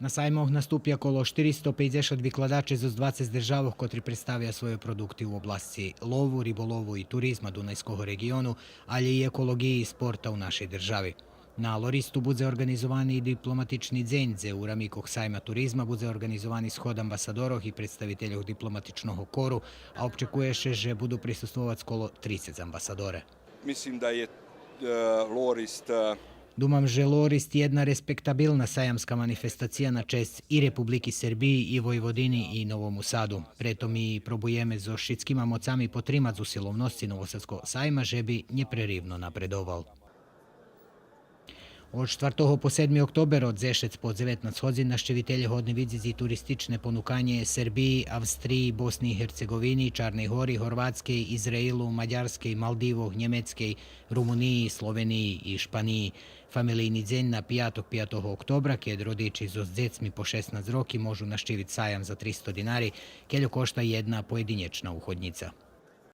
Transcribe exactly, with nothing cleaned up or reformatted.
На саймох наступя коло штиристо пейдзешат викладачи зоз двацец державох котри представя свойо продукти у обласци лову, риболову и туризма Дунайского реґиону, алє и еколоґиї и спорта у нашей держави. На Лористу будзе орґанизовани и дипломатични дзень, дзе у рамикох сайма туризма будзе орґанизовани сход амбасадорох и представительох дипломатичного кору, а обчекує ше же буду присуствовац коло трицец амбасадоре. Мислим да је, е, Лорист, е, Думам же Лорист єдна респектабилна саямска манифестация на чесц и Републики Сербиї, и Войводини, и Новому Саду. Прето ми пробуєме зоз шицкима моцами потримац усиловносци Новосадского сайма же би нєпреривно напредовал. Од штвартого по седми октобер, од дзешец по дзеветнац годзин, нащивителє годни видзиц и туристичне понуканє Сербиї, Австриї, Босни и Герцеґовини, Чарней Гори, Горватскей, Израилу, Мадярскей, Малдивох, Нємецкей, Румуниї, Словениї и Шпаниї. Фамелийни дзень на пяток, пятого октобра, кед родичи зоз дзецми по шеснац роки можу нащивиц саям за тристо динари, кельо кошта єдна поєдинєчна уходнїца.